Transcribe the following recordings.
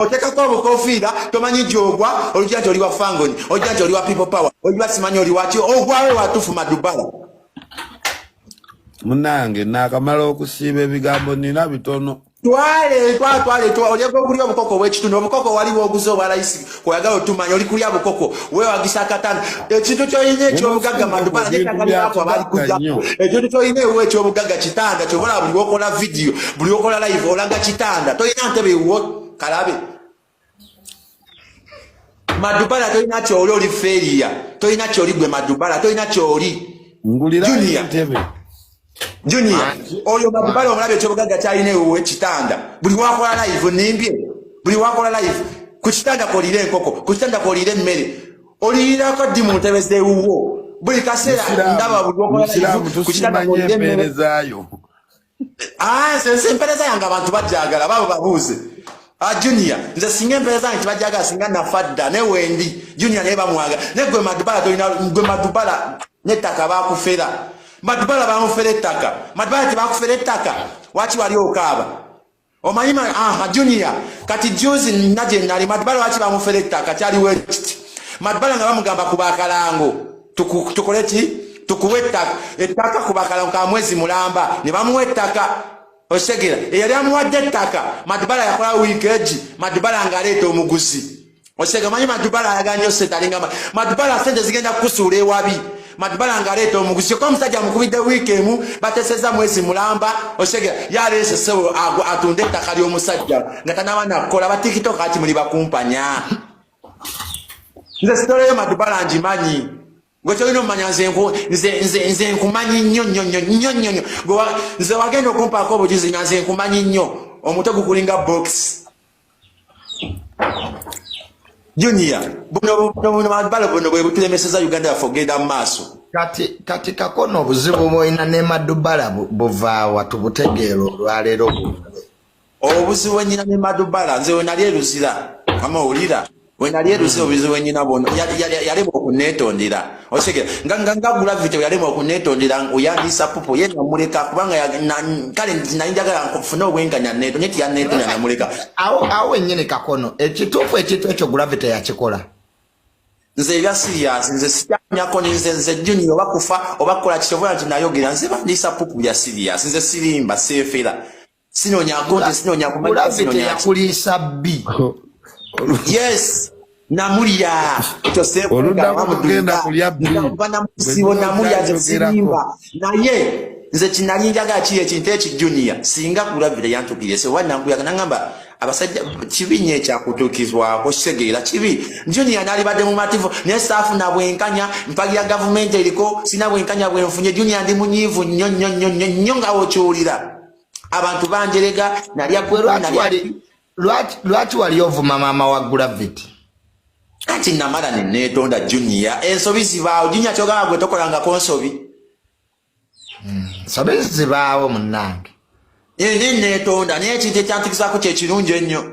Otekako obukofiira, tomanyi gyogwa. Olujja nti oli wa Fangoni, ojja nti oli wa People Power, ojja simanyi oli waki. Ogwawe watufu, Madubala. Munange, nakamala okusiiba, ebigambo nina bitono. Twale, twale, twale, twale. Olyega okulya obukoko obw'ekitundu. Obukoko waliwo oguze obwa layisi. Kweyagala otumanya oli kulya bukoko, weewagisa akatanda. Ekintu kyolina ekyobugagga, Madubala, Bintu nettagali bya lwako abali kigagga kujja. nnyo. Ekintu kyolina ewo ekyobugagga kitanda. Kyobola buli wokola vidiyo, buli wokola live, olaga kitanda. Tolina ntebe ewo kalabe. Madubala, tolina kyoli, oli failure. Tolina kyoli gwe Madubala, tolina kyoli. Ngulirayo Junior. entebe. Junior. Wangi. Oyo Madubala omulabi, ekyobugagga kyalina ewuwe kitanda. Buli wakola live, nimbye, buli wakola live ku kitanda koliira enkoko, ku kitanda koliira emmere. Oliirako ddi mu ntebe z'ewuwo? Buli kaseera ndaba Musiraamu buli wakola musiraamu live ku kitanda tusiima nnyo koliira emmere. empeerezaayo. Ah, nze empeereza yange abantu bajagala babo babuuze. Ah, Junior, nze singa empeereza yange tibajagala, singa nafa dda. Ne wendi Junior naye bamwaga. Ne gwe Madubala tolina, gwe Madubala n'ettaka bakufera. Madubala bamufera ettaka. Madubala tebakufera ettaka, waki wali okaaba? Omanyi aha, Junior, kati juzi nina gye nali. Madubala waki bamufera ettaka? Kyaliwo ekiti, Madubala nga bamugamba kuba akalango, tukole ki? Tukuwe ettaka. Ettaka kuba akalango ka mwezi mulamba ne bamuwa ettaka. Okitegera? Eyali amuwadde ettaka, Madubala yakola wiikeegi, Madubala ng'aleeta omuguzi. Okitegera? Manyi Madubala ayagala nnyo sente, alinga Madubala, sente zigenda kukusuula ewabi. Madubala ng'aleeta omuguzi, kyokka omusajja amukubidde wiiki emu, bateseza mwezi mulamba. Okitegera? Yaleese sebo atunde ettaka ly'omusajja nga tanaba nakukola. Batikitoka kati muli bakumpanya. Nze sitoleyo Madubala ngimanyi. Gwe kyolina omumanya, nze nkumanyi nnyo nnyo nnyo nnyo nnyo nnyo. Nze wagenda okumpaako obujuzi nga nze nkumanyi nnyo. Omutwe gukulinga box, Junior. Buno buno buno Madubala, buno bwe butulemeseza Uganda yaffe okugenda mu maaso. Kati kakono, obuzibu bwolina ne Madubala buvaawa? Tubutegeera olwaleero bugwe. Obuzibu bwenyina ne Madubala, nze wenali eruzira, ama owulira, wenali eruzira, obuzibu bwenyina buno: yalema okuneetondera. Okitegera? Nga Gravity bwe yalema okuneetondera, oyandiisa pupo ye, namuleka kubanga kale nali njagala nfune obwenkanya, neeto naye tiyaneetondera, namuleka. Awo wennyini kakono, ekituufu, ekintu ekyo Gravity yakikola. Nze ebya serious nze sikyanyako. Nze Junior, oba kufa oba kukola kitovola nti nayogera, nze bandiisa pupu bya serious. Nze sirimba, seefera, sinoonya nti sinoonya kumanya. Gravity sinoonya. Yakuliisa bbi. Yes, namulya ekyo. Oluddako tugenda kulya bbi. Seekusibo namulya. Nze sirimba, naye nze kinali njagala kiri ekintu eki, Junior, singa Gravity yantukire se oba nankuyaga nangamba abasajja kibi nnyo ekyakutuukizwako. Kitegeera kibi, Junior, nalibadde mumativu, naye saafuna bwenkanya. Mpagira gavumenti eriko, sina bwenkanya bwenfunye. Junior, ndi munyiivu nnyo nnyo nnyo nnyo nnyo nga wokiwulira. Abantu banjerega, nalya Gwe kuku lwaki nalya. Lwaki wali ovuma maama wa Gravity? Kati namala neneetonda, Junior. Ensobi zibaawo, Junior. Kyogamba gwe tokolangako nsobi? Nsobi zibaawo, munnange. Naye neetonda, naye ekintu ekyantukizaako kyekirungi ennyo.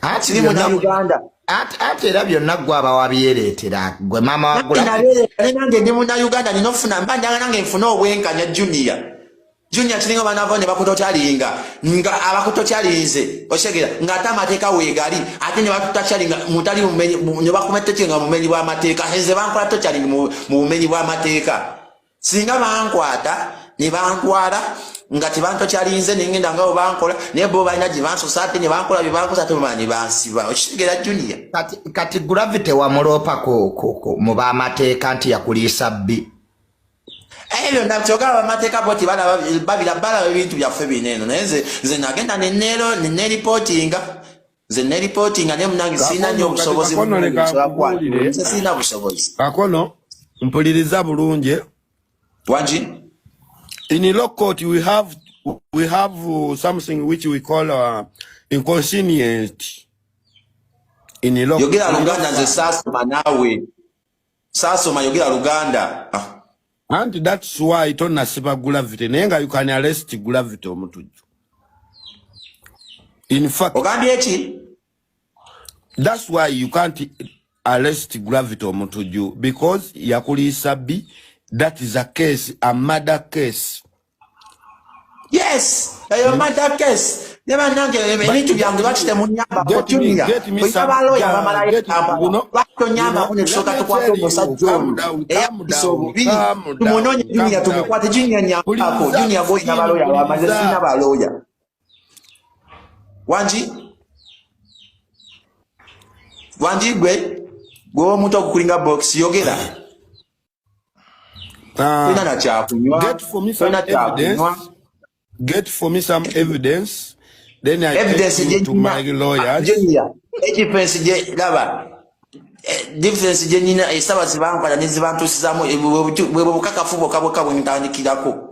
Ati Kiri Munauganda. Ate era byonna gwe aba wabyereetera, gwe maama wa Gravity. Nabeerera nange ndi Munauganda, nina ofuna mba njagala nange nfune obwenkanya, Junior. Junior, kiringa banava ne bakutokyalinga nga abakutokyalinze. Okitegera? Ng'ate amateeka weegali, ate ne batutokyalinga mutali bumenyi, ne bakuma tokyalinga mu bumenyi bw'amateeka. Nze bankola tokyalinga mu bumenyi bw'amateeka. Singa bankwata ne bantwala nga tebantokyalinze, nengenda nga bwe bankola, naye bo balina gye bansosa, ate ne bankola bye bankosa, ate bamala ne bansiba. Okitegeera, Junior? Kati Gravity wamuloopa mu b'amateeka nti yakuliisa bbi? Ebyo nakyogaba, bamateeka bo tibalaba, babira balaba ebintu byaffe bino eno. Naye nze nagenda nenero neripootinga, nze neripootinga, naye munange sirina nnyo obusobozi. Kakono, Munange leka nsobola kukwata. nkubuulire. Nze sirina busobozi. Kakono, mpuliriza bulungi. Wangi. In law court we have something which we call inconvenient in law. Yogera Luganda, nze saasoma naawe saasoma, yogera Luganda, ah. And that's why tonasiba Gravity, naye nga you can arrest Gravity omutujju, in fact. Ogambye eki? That's why you can't arrest Gravity omutujju, because yakuliisa bbi. That is a case, a murder case. Yes, eyo murder case. Ne bannange, ebintu byange lwaki temunyambako? Junior, olina balooya bamalayo Kampala, lwaki tonyambako ne tusooka tukwata omusajja oyo eyakisa obubi, tumunoonye? Junior, tumukwate. Junior, nyambako. Junior, gweolina balooya bamaze, sirina balooya. Wangi, wangi, gwe gwe omuntu ogukulinga box, yogera. Tolina nakyakunywa, tolina kyakunywa. Get for me some evidence, then I evidence take you to my lawyers. Junior, evidence gye laba, difference gye nyina, esaba zibankwata ne zibantuusizaamu, bwe bukakafu bwokka bwokka bwe ntandikirako.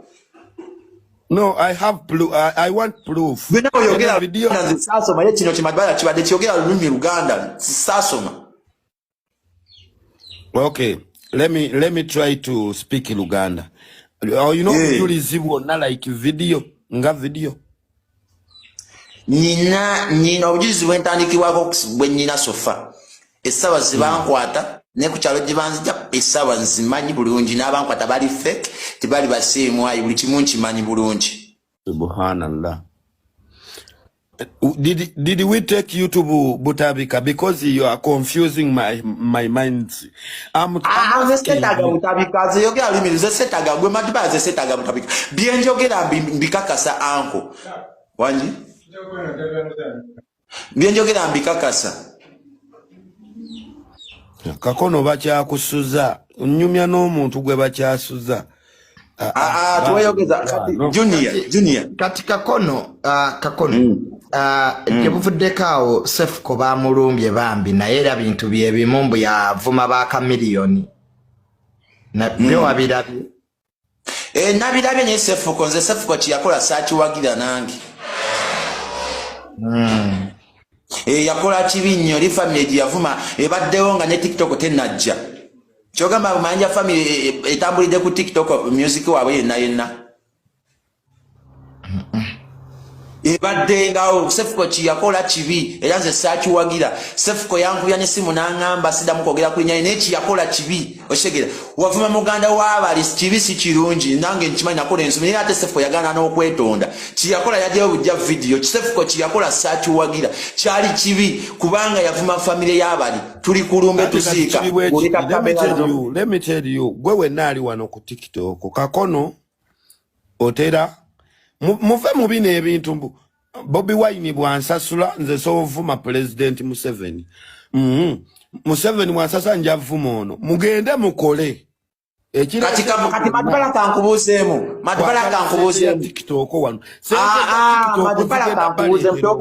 No, I have proof. I want proof. Gwe nawe oyogera video, nze saasoma, ye kino kimadbala kibadde kyogera lulimi Luganda, saasoma. Okay, let me try to speak Luganda. Oh, you know, obujulizi bwonna, like video, nga video. Nyina obujulizi bwentandikibwako bwe nyina so far, essaawa zibankwata ne ku kyalo gye banzija, essaawa nzimanyi bulungi, n'abankwata bali fake, tebali basiimwayi, buli kimu nkimanyi bulungi. Subhanallah. Did we take you to Butabika? Because you are confusing my mind. I'm Ah, nze seetaaga Butabika, nze yogera lulimi, nze seetaaga gwe Madiba, nze seetaaga Butabika, byenjogera mbikakasa anko wangi, byenjogera mbikakasa. Kakono bakyakusuza, nyumya n'omuntu gwe bakyasuza. Ah, ah, tweyogeza kati. Junior, Junior. Kati Kakono, Kakono, gye buvuddeko awo Sefuko bamulumbye bambi, naye era bintu byebimu, mbu yavuma bakamiliyoni byo wabirabye? Eh, nabirabye, naye Sefuko, nze Sefuko kyeyakola saakiwagira nange. Eh, yakola kibi nnyo. Eri family gye yavuma ebaddewo nga ne TikTok tenajja. Kyogamba Mayanja family etambulidde ku TikTok music waabwe yenna yenna ebaddengawo. Sefuko kiyakola kibi, era nze saakiwagira. Sefuko yankubya nesimu n'aŋŋamba siddamu kwogera ku linnya lye, naye kiyakola kibi. Okitegeera, wavuma muganda w'abali, kibi, si kirungi. Nange nkimanyi nakola ensobi, naye ate Sefuko yagaana n'okwetonda. Kiyakola, yajjayo bujja vidiyo. Sefuko kiyakola saakiwagira, kyali kibi, kubanga yavuma famire y'abali. Tuli kulumbe tuziika. Oleka kamera zo. Let me tell you, gwe wenna ali wano ku TikTok, Kakono otera muve mu bino ebintu mbu Bobi Wine bwansasula nze soovuma President Museveni. Museveni bwansasula njavuma ono. Mugende mukole. Kati Madibala, kankubuuzeemu. Madibala, kankubuuzeemu. TikTok wano. Ah, ah, Madibala, kankubuuzeemu.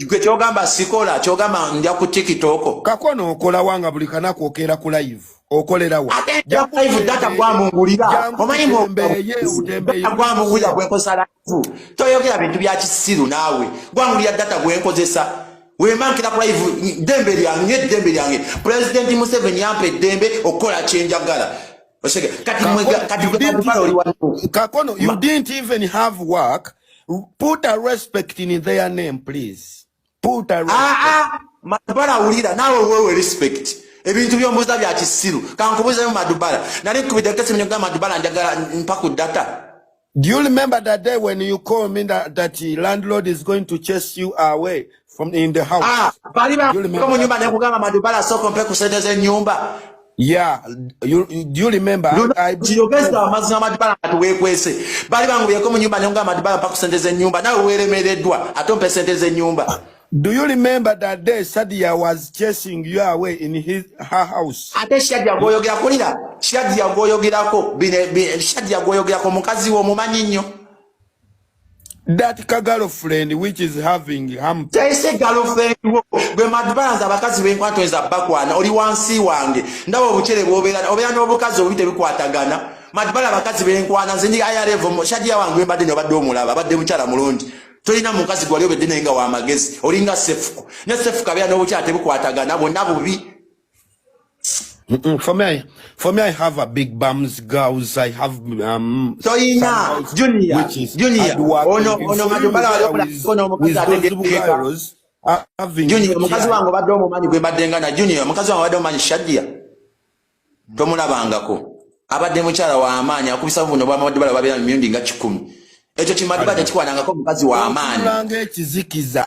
Gwe kyogamba sikola, kyogamba ndya ku TikTok? Kakono okola wanga buli kanaku okeera ku live. Okolera wa? Ate live data gwamungulira, omanyi gwamungulira gwenkozesa live. Toyogera bintu bya kisiru naawe. Gwangulira data gwenkozesa, wemba nkira ku live, ddembe lyange, eddembe lyange. President Museveni yampa eddembe okukola kyenjagala. Kati kati oli wano. Kakono, you didn't even have work. Put a respect in their name, please. Put a respect. Ah, ah, Madubala, wulira naawe, wewe respect. Ebintu byombuuza bya kisiru. Kankubuuzeemu, Madubala, nali nkubidde kesimu nyoga, Madubala, njagala mpa ku data. Do you remember that day when you called me that the landlord is going to chase you away from in the house? Ah, bali ba mu nyumba nekugamba, Madubala, soko mpe ku sente z'ennyumba. Yeah, do you remember? Kiyogeza amazima, Madubala, kati weekwese. Bali bangubyeko mu nyumba nekugamba, Madubala, mpa ku sente z'ennyumba, nawe weeremereddwa ate ompe sente z'ennyumba. Do you remember that day Sadia was chasing you away in her house? Ate Shadia gwoyogera kulira, Shadia gwoyogerako, Shadia gwoyogerako mukazi we omumanyi nnyo. That ka girlfriend which is having ham. Tese girlfriend wo gwe Madubala, nze abakazi benkwato nza bakwana, oli wansi wange, ndaba obukyere bwobeera, obeera n'obukazi obubi tebikwatagana. Madubala, abakazi benkwana, nze ndi higher level. Shadia wange wembadde nobadde omulaba, abadde mukyala mulungi. Tolina mukazi gwali obedde naye nga wamagezi, olinga Sefuko, ne Sefuko abeera n'obukyala tebukwatagana, bonna bubi. For me, I have a big bums girls. I have Toyina, Junior, Junior. Ono Madubala wali omukazi ategerekeka. Junior, omukazi wange obadde omumanyi gwe mbadde nga na Junior, omukazi wange obadde omumanyi Shadia. Tomulabangako. Abadde mukyala wa amaanyi, akubisa buno bw'amadubala babeera mu mirundi nga 100. Ekyo kimaduba tekikwanangako mukazi w'amaanyi. Otunulanga ekizikiza.